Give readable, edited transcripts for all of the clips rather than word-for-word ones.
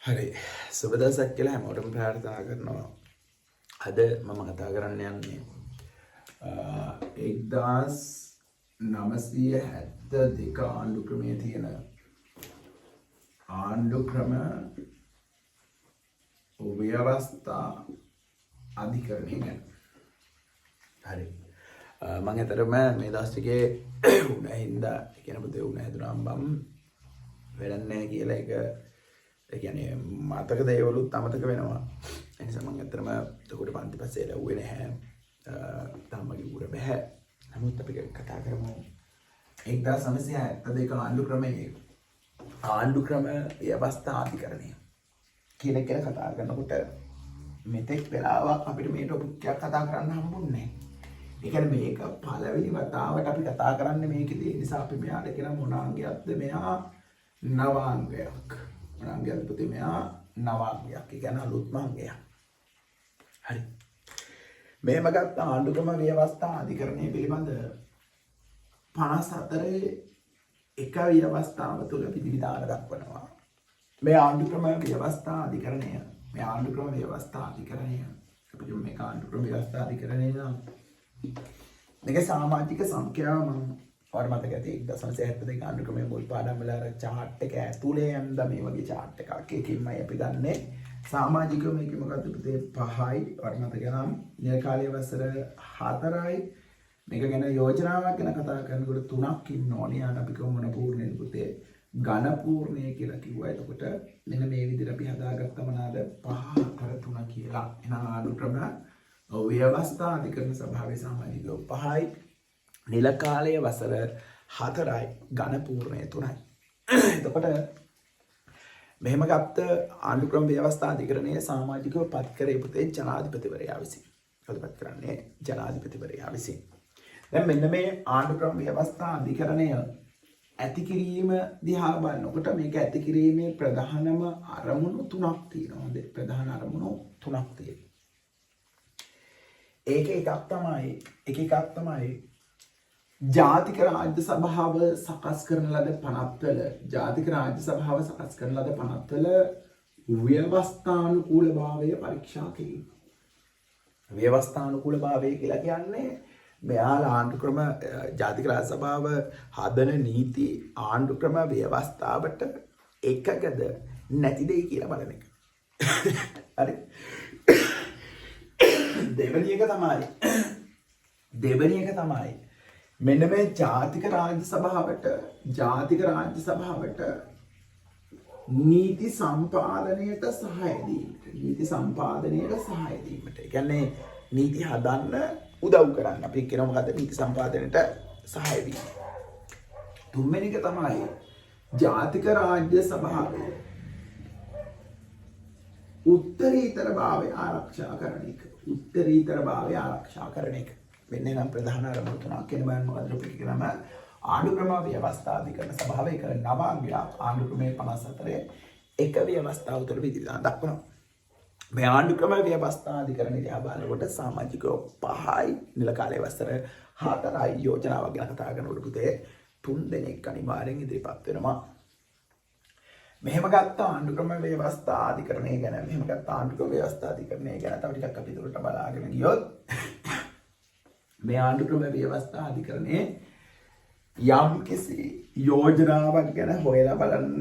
හරි, සුබ දවසක් කියලා හැමෝටම ප්‍රාර්ථනා කරනවා. අද මම කතා කරන්න යන්නේ 1972 ආණ්ඩු ක්‍රමයේ තියෙන ආණ්ඩු ක්‍රම ව්‍යවස්ථා අධිකරණය ගැන. හරි. මං ඇත්තටම මේ දවස් ටිකේ උණ හින්දා, ඒ කියන්නේ පුතේ උණ හැදුනාම බම් වැඩක් නැහැ කියලා, ඒක ඒ කියන්නේ මතක දේවලුත් අමතක වෙනවා. ඒ නිසා මං ඇත්තටම එතකොට පන්ති පස්සේ ලැබුවේ නැහැ. තාම මගේ උර බෑ. නමුත් අපි කතා කරමු 1972 ආණ්ඩු ක්‍රමයේ ආණ්ඩු ක්‍රම ව්‍යවස්ථා අධිකරණය කියන එක ගැන කතා කරනකොට මෙතෙක් වෙලාවක් අපිට මේ ටොපික් එකක් කතා කරන්න හම්බුන්නේ නැහැ. ඒ කියන්නේ මේක පළවෙනි වතාවට අපි කතා කරන්නේ මේකෙදී. ඒ නිසා අපි මෙයාට කියන මොන අංගයක්ද මෙයා? නවාංගයක්. මොන අංගයක්ද පුතේ මෙයා? නවාංගයක්. ඒ කියන්නේ අලුත්ම අංගයක්. හරි. මෙහෙම ගත්ත ආණ්ඩු ක්‍රම ව්‍යවස්ථා අධිකරණය පිළිබඳ 54 එක ව්‍යවස්ථාව තුළ විධිවිධාන දක්වනවා. මේ ආණ්ඩු ක්‍රම ව්‍යවස්ථා අධිකරණය, මේ ආණ්ඩු ක්‍රම ව්‍යවස්ථා අධිකරණය, අපි කියමු මේක ආණ්ඩු ක්‍රම ව්‍යවස්ථා අධිකරණය නම්, මේක සමාජික සංඛ්‍යාව මම ඔයාලට මතක ඇති 1972 ආණ්ඩු ක්‍රමයේ මුල් පාඩම් වල අර චාට් එක ඇතුලේ ඇඳ මේ වගේ චාට් එකක්. ඒකෙන්මයි අපි ගන්නෙ. සමාජිකව මේකේ මොකද්ද පුතේ? 5යි. ඔයාලට මතක නම් නිල කාලයේ වසර 4යි. මේක ගැන යෝජනාවක් ගැන කතා කරනකොට තුනක් ඉන්න ඕනේ. යාට අපි කොහොම මොන පූර්ණේද පුතේ? ඝන පූර්ණය කියලා කිව්වා. එතකොට මෙන්න මේ විදිහට අපි හදාගත්ත මොනවාද? 5 4 3 කියලා. එහෙනම් ආණ්ඩු ක්‍රම ව්‍යවස්ථා අධිකරණ සභාවේ සමාජිකව 5යි. නිල කාලයේ වසර 4යි. ඝන පූර්ණය 3යි. එතකොට මෙහෙම ගත්ත ආණ්ඩු ක්‍රම ව්‍යවස්ථා අධිකරණය සමාජිකව පත් කරේ පුතේ ජනාධිපතිවරයා විසින්. කවුද පත් කරන්නේ? ජනාධිපතිවරයා විසින්. දැන් මෙන්න මේ ආණ්ඩු ක්‍රම ව්‍යවස්ථා අධිකරණය ඇති කිරීම දිහා බලනකොට මේක ඇති කිරීමේ ප්‍රධානම අරමුණු තුනක් තියෙනවා. හොඳේ, ප්‍රධාන අරමුණු තුනක් තියෙනවා. ඒක එකක් තමයි ජාතික රාජ්‍ය සභාව සකස් කරන ලද පනත්වල, ජාතික රාජ්‍ය සභාව සකස් කරන ලද පනත්වල ව්‍යවස්ථානුකූලභාවය පරීක්ෂා කිරීම. ව්‍යවස්ථානුකූලභාවය කියලා කියන්නේ මෙයාලා ආණ්ඩු ක්‍රම ජාතික රාජ්‍ය සභාව හදන නීති ආණ්ඩු ක්‍රම ව්‍යවස්ථාවට එකගද නැතිද කියලා බලන එක. හරි. දෙවෙනි එක තමයි මෙන්න මේ ජාතික රාජ්‍ය සභාවට, ජාතික රාජ්‍ය සභාවට නීති සම්පාදනයට සහාය දීමට, නීති සම්පාදනයට සහාය දීමට. ඒ කියන්නේ නීති හදන්න උදව් කරන්න. අපි කියනවා මොකද්ද? නීති සම්පාදනයට සහාය දීම. තුන්වෙනි එක තමයි ජාතික රාජ්‍ය සභාවේ උත්තරීතර භාවය ආරක්ෂා කරන එක. උත්තරීතර භාවය ආරක්ෂා කරන එක. වෙන්නේ නම් ප්‍රධාන අරමුණු තුනක් කියන බලන්න මොකද්ද අපි කියනම ආණ්ඩු ක්‍රම ව්‍යවස්ථාධිකරණ සභාව එක නවාංගයක් ආණ්ඩු ක්‍රමයේ 54 එක ව්‍යවස්ථාව තුළ විධිවිධාන දක්වනවා. මේ ආණ්ඩු ක්‍රම ව්‍යවස්ථාධිකරණ දිහා බලනකොට සමාජිකව 5යි, නිල කාලයේ වසර 4යි, යෝජනාවක් ගැන කතා කරනකොට පුතේ තුන් දෙනෙක් අනිවාර්යෙන් ඉදිරිපත් වෙනවා. මෙහෙම ගත්ත ආණ්ඩු ක්‍රම ව්‍යවස්ථාධිකරණය ගැන, මෙහෙම ගත්ත ආණ්ඩු ක්‍රම ව්‍යවස්ථාධිකරණය ගැන තව ටිකක් අපි දුරට බලාගෙන ගියොත් මේ ආණ්ඩු ක්‍රම ව්‍යවස්ථාධිකරණයේ යම් කිසි යෝජනාවක් ගැන හොයලා බලන්න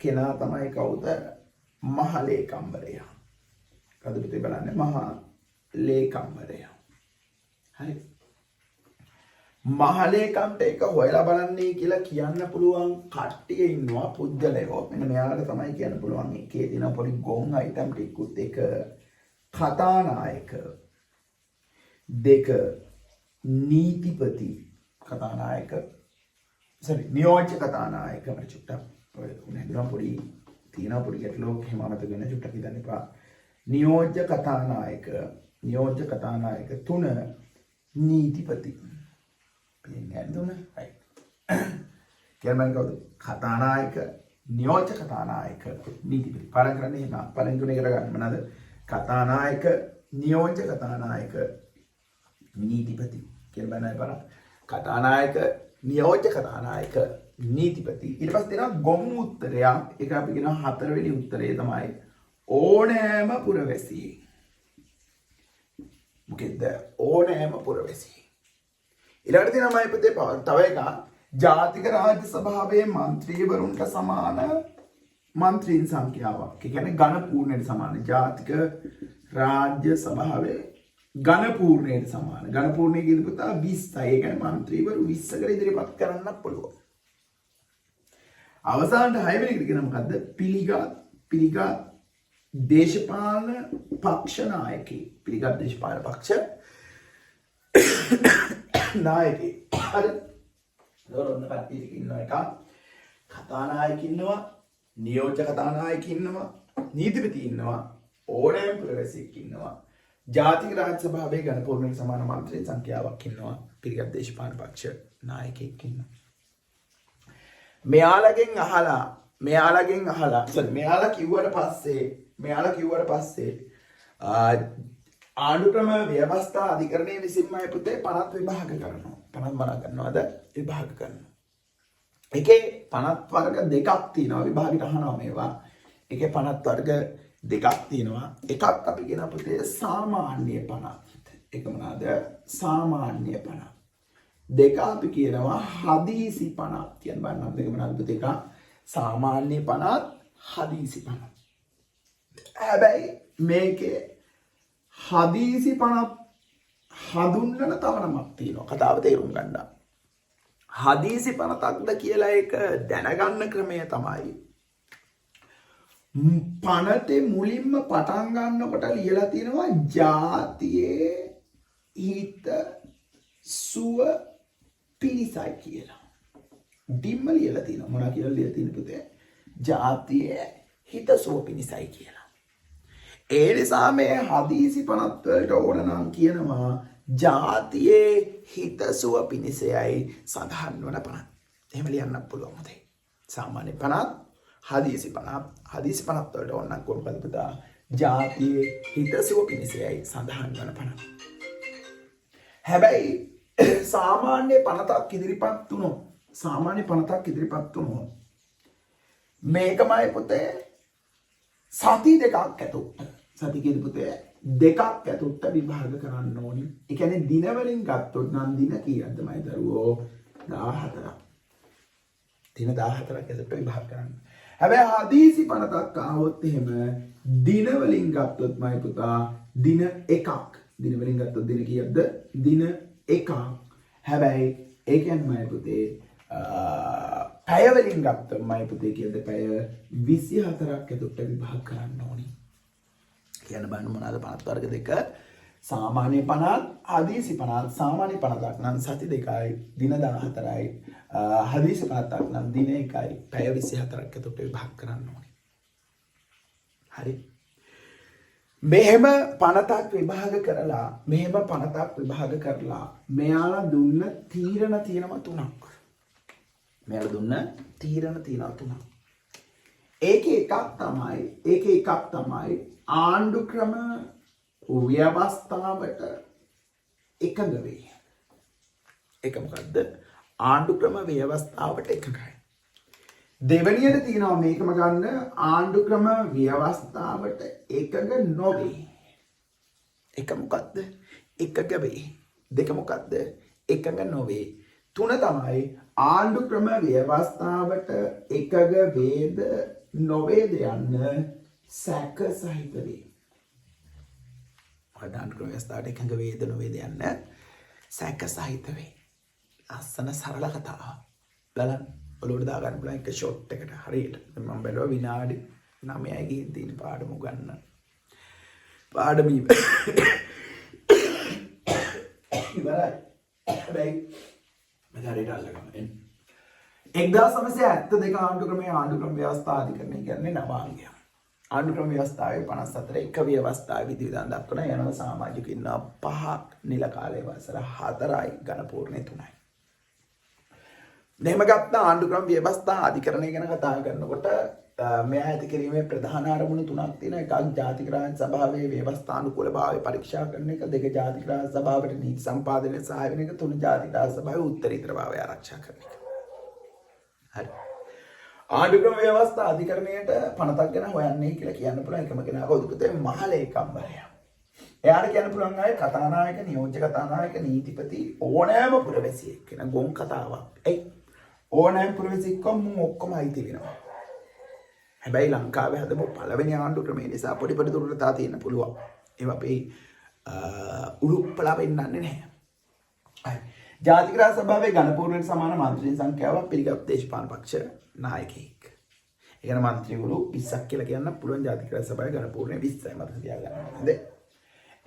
කෙනා තමයි කවුද? මහලේකම්වරයා. කවුද පුතේ බලන්නේ? මහා ලේකම්වරයා. හරි. මහලේකම්ට ඒක හොයලා බලන්නේ කියලා කියන්න පුළුවන් කට්ටිය ඉන්නවා පුද්ගලයෝ. මෙන්න මෙයාලට තමයි කියන්න පුළුවන්. එකේ තියෙන පොඩි ගොන් අයිටම් ටිකකුත්. එක කතානායක, දෙක නීතිපති, කතානායක, සෝරි, නියෝජ්‍ය කතානායක. මට චුට්ටක් ඔය උන හැදුනා, පොඩි තියෙනවා පොඩි ගැටලුවක් එහෙම අමතක වෙන, චුට්ටක් හිතන්න එපා. නියෝජ්‍ය කතානායක, නියෝජ්‍ය කතානායක, තුන නීතිපති. පේන්නේ නැද්ද තුන? රයිට්. කියන්නේ මම කවුද? කතානායක, නියෝජ්‍ය කතානායක, නීතිපති. පාඩම් කරන්නේ එහෙම. පළවෙනි තුන එකට ගන්න මොනවාද? කතානායක, නියෝජ්‍ය කතානායක, නීතිපති කියලා බලන්න බලන්න. කතානායක, නියෝජ්‍ය කතානායක, නීතිපති. ඊට පස්සේ තියෙනවා ගොම් උත්තරයක්. ඒක අපි කියනවා හතරවෙනි උත්තරේ තමයි ඕනෑම පුරවැසියෙක්. මොකෙද්ද? ඕනෑම පුරවැසියෙක්. ඊළඟට තියෙනවා මම පුතේ තව එකක්, ජාතික රාජ්‍ය සභාවේ මන්ත්‍රීවරුන්ට සමාන මන්ත්‍රීන් සංඛ්‍යාවක්. ඒ කියන්නේ ඝන පූර්ණයට සමාන. ජාතික රාජ්‍ය සභාවේ ඝන පූර්ණයට සමාන. ඝන පූර්ණය කියන පුතා 20යි. ඒ කියන්නේ මන්ත්‍රීවරු 20කට ඉදිරිපත් කරන්නත් පුළුවන්. අවසානට හයවෙනි එකට කියන මොකද්ද? පිළිගත් දේශපාලන පක්ෂ නායකයෙක්. පිළිගත් දේශපාලන පක්ෂ නායකයෙක්. හරි. එතකොට ඔන්න කට්ටිය ටික ඉන්නවා. එකක් කතානායක ඉන්නවා, නියෝජ්‍ය කතානායක ඉන්නවා, නීතිපති ඉන්නවා, ඕනෑම පුරවැසියෙක් ඉන්නවා, ජාතික රාජ්‍ය සභාවේ ඝන පූර්ණයට සමාන මන්ත්‍රී සංඛ්‍යාවක් ඉන්නවා, පිළිගත් දේශපාලන පක්ෂ නායකයෙක් ඉන්නවා. මෙයාලගෙන් අහලා සෝරි, මෙයාලා කිව්වට පස්සේ ආණ්ඩු ක්‍රම ව්‍යවස්ථා අධිකරණය විසින්මයි පුතේ පනත් විභාග කරනවා. පනත් මනා කරනවාද? විභාග කරනවා. ඒකේ පනත් වර්ග දෙකක් තියෙනවා. විභාගෙට අහනවා මේවා. ඒකේ පනත් වර්ග දෙකක් තියෙනවා. එකක් අපි කියන පුතේ සාමාන්‍ය පනත්. ඒක මොනවාද? සාමාන්‍ය පනත්. දෙක අපි කියනවා හදිසි පනත් කියන බලන්න දෙක මොනවාද පුතේ? එකක් සාමාන්‍ය පනත්, හදිසි පනත්. හැබැයි මේකේ හදිසි පනත් හඳුන්වන තව නමක් තියෙනවා. කතාව තේරුම් ගන්න. හදිසි පනතක්ද කියලා ඒක දැනගන්න ක්‍රමය තමයි පනතේ මුලින්ම පටන් ගන්නකොට ලියලා තියෙනවා ජාතියේ හිත සුව පිණිසයි කියලා. ඩිම්ම ලියලා තියෙනවා. මොනවා කියලා ලියලා තියෙන පුතේ? ජාතියේ හිත සුව පිණිසයි කියලා. ඒ නිසා මේ හදිසි පනත් වලට ඕන නම් කියනවා ජාතියේ හිතසුව පිණිසයයි සඳහන් වන පනත්. එහෙම ලියන්නත් පුළුවන් හොඳයි. සාමාන්‍ය පනත්, හදිසි පනත්, හදිසි පනත් වලට ඕන නම් කොහොමද පුතා? ජාතියේ හිතසුව පිණිසයයි සඳහන් වන පනත්. හැබැයි සාමාන්‍ය පනතක් ඉදිරිපත් වුණොත්, සාමාන්‍ය පනතක් ඉදිරිපත් වුණොත් මේකමයි පුතේ සති දෙකක් ඇතුළත, සති කියන පුතේ දෙකක් ඇතුළත විභාග කරන්න ඕනි. ඒ කියන්නේ දින වලින් ගත්තොත් නම් දින කීයක්ද මයි දරුවෝ? 14ක්. දින 14ක් ඇතුළත විභාග කරන්න. හැබැයි හදිසි පනතක් ආවොත් එහෙම දින වලින් ගත්තොත් මයි පුතා දින එකක්. දින වලින් ගත්තොත් දින කීයක්ද? දින එකක්. හැබැයි ඒ කියන්නේ මයි පුතේ පැය වලින් ගත්තොත් මයි පුතේ කීයද? පැය 24ක් ඇතුළත විභාග කරන්න ඕනි. කියන්න බලන්න මොනවාද පනත් වර්ග දෙක? සාමාන්‍ය පනත්, හදිසි පනත්. සාමාන්‍ය පනතක් නම් සති 2යි දින 14යි. හදිසි පනතක් නම් දින 1යි පැය 24ක් ඇතුළත විභාග කරන්න ඕනි. හරි. මෙහෙම පනතක් විභාග කරලා, මෙහෙම පනතක් විභාග කරලා මෙයාලා දුන්න තීරණ තියෙනවා තුනක්. මෙයාලා දුන්න තීරණ තියෙනවා තුනක්. ඒකේ එකක් තමයි ආණ්ඩු ක්‍රම ව්‍යවස්ථාවට එකඟ වේ. ඒක මොකද්ද? ආණ්ඩු ක්‍රම ව්‍යවස්ථාවට එකඟයි. දෙවැනියට තියෙනවා මේකම ගන්න, ආණ්ඩු ක්‍රම ව්‍යවස්ථාවට එකඟ නොවේ. එක මොකද්ද? එකඟ වේ. දෙක මොකද්ද? එකඟ නොවේ. තුන තමයි ආණ්ඩු ක්‍රම ව්‍යවස්ථාවට එකඟ වේද නොවේද යන්න සැක සහිත වේ. මොකද ආණ්ඩු ක්‍රම ව්‍යවස්ථාවට එකඟ වේද නොවේද යන්න සැක සහිත වේ. ලස්සන සරල කතාවක්. බලන්න ඔලුවට දාගන්න පුළුවන් එක ෂොට් එකට හරියට. දැන් මම බැලුවා විනාඩි 9යි ගිහින් තියෙන පාඩම උගන්න. පාඩම ඉවරයි. හැබැයි මම හරියට අල්ලගන්න. එන්න. 1972 ආණ්ඩු ක්‍රමයේ ආණ්ඩු ක්‍රම ව්‍යවස්ථා අධිකරණය කියන්නේ නවාංගයක්. ආණ්ඩු ක්‍රම ව්‍යවස්ථාවේ 54 එක ව්‍යවස්ථාවේ විධිවිධාන දක්වන යනවා සමාජික ඉන්නවා පහක්, නිල කාලයේ වසර 4යි, ඝන පූර්ණේ 3යි. මෙහෙම ගත්ත ආණ්ඩු ක්‍රම ව්‍යවස්ථා අධිකරණය ගැන කතා කරනකොට මෙයා ඇති කිරීමේ ප්‍රධාන අරමුණු තුනක් තියෙනවා. එකක් ජාතික රාජ්‍ය සභාවේ ව්‍යවස්ථානුකූලභාවය පරීක්ෂා කරන එක, දෙක ජාතික රාජ්‍ය සභාවට නීති සම්පාදනය සහාය වෙන එක, තුන ජාතික රාජ්‍ය සභාවේ උත්තරීතරභාවය ආරක්ෂා කරන එක. හරි. ආණ්ඩුක්‍රම ව්‍යවස්ථා අධිකරණයට පනතක් ගැන හොයන්නේ කියලා කියන්න පුළුවන් එකම කෙනා කවුද පුතේ? මහලේකම්වරයා. එයාට කියන්න පුළුවන් අය කතානායක, නියෝජ්‍ය කතානායක, නීතිපති, ඕනෑම පුරවැසියෙක් කියන ගොන් කතාවක්. ඇයි? ඕනෑම පුරවැසියෙක්ව මුන් ඔක්කොම අයිති වෙනවා. හැබැයි ලංකාවේ හදපු පළවෙනි ආණ්ඩු ක්‍රමය නිසා පොඩි පොඩි දුර්වලතා තියෙන්න පුළුවන්. ඒවා අපේ උඩුප්පලා පෙන්නන්නේ නැහැ. හරි. ජාතික රාජ්‍ය සභාවේ ඝනපූර්ණයට සමාන මන්ත්‍රීන් සංඛ්‍යාවක් පිළිගත් දේශපාලන පක්ෂ නායකයෙක්. ඒ කියන්නේ මන්ත්‍රීවරු 20ක් කියලා කියන්න පුළුවන්. ජාතික රාජ්‍ය සභාවේ ඝනපූර්ණය 20යි, මතක තියාගන්න. හරිද?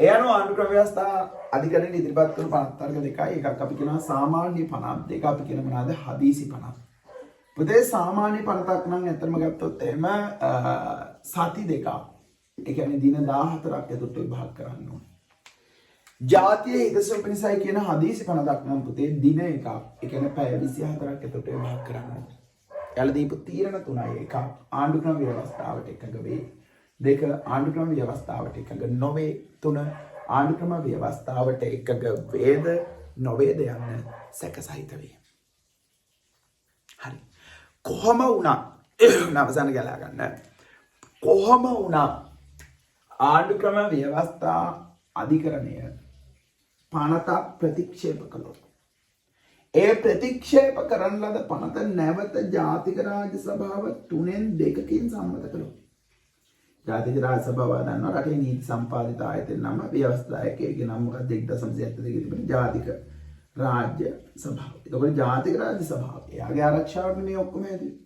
ඒ අනුව ආණ්ඩු ක්‍රම ව්‍යවස්ථා අධිකරණයට ඉදිරිපත් කරන පනත් වර්ග දෙකයි. එකක් අපි කියනවා සාමාන්‍ය පනත්, දෙක අපි කියන මොනවාද? හදිසි පනත්. පුතේ, සාමාන්‍ය පනතක් නම් ඇත්තටම ගත්තොත් එහෙම සති 2ක්. ඒ කියන්නේ දින 14ක් ඇතුළත විභාග කරන්න ඕනේ. ජාතිය හිතසුව පිණිසයි කියන හදිසි පනතක් නම් පුතේ දින එකක්. ඒ කියන්නේ පැය 24ක් ඇතුළත විභාග කරන්න ඕනේ. එයාලා දීපු තීරණ තුනයි. එකක්, ආණ්ඩු ක්‍රම ව්‍යවස්ථාවට එකඟ වේ. දෙක, ආණ්ඩු ක්‍රම ව්‍යවස්ථාවට එකඟ නොවේ. තුන, ආණ්ඩු ක්‍රම ව්‍යවස්ථාවට එකඟ වේද නොවේද යන්න සැක සහිත වේ. හරි. කොහොම වුණත් අවසාන ගලා ගන්න. කොහොම වුණත් ආණ්ඩු ක්‍රම ව්‍යවස්ථා අධිකරණය පනතක් ප්‍රතික්ෂේප කළොත්, ඒ ප්‍රතික්ෂේප කරන ලද පනත නැවත ජාතික රාජ්‍ය සභාව තුනෙන් දෙකකින් සම්මත කළොත්, ජාතික රාජ්‍ය සභාව දන්නවා රටේ නීති සම්පාදිත ආයතන නම, ව්‍යවස්ථායකයේ නම මොකක්ද? 1972 තිබෙන ජාතික රාජ්‍ය සභාව. එතකොට ජාතික රාජ්‍ය සභාව එයාගේ ආරක්ෂාවට මේ ඔක්කොම හැදුවේ.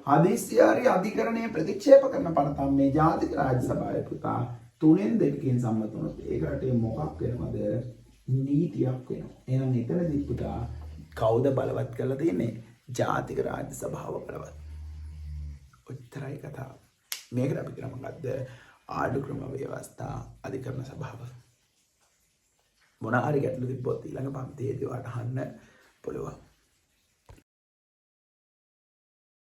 හදිස්සි හරි අධිකරණය ප්‍රතික්ෂේප කරන පනතක් මේ ජාතික රාජ්‍ය සභාවේ පුතා තුනෙන් දෙකකින් සම්මත වුණොත් ඒක රටේ මොකක් වෙනවද? නීතියක් වෙනවා. එහෙනම් එතනදී පුතා කවුද බලවත් කරලා තියෙන්නේ? ජාතික රාජ්‍ය සභාව බලවත්. ඔච්චරයි කතාව. මේකට අපි කියන මොකද්ද? ආණ්ඩු ක්‍රම ව්‍යවස්ථා අධිකරණ සභාව. මොන හරි ගැටලු තිබ්බොත් ඊළඟ පන්තියේදී ඔයාලට අහන්න පුළුවන්.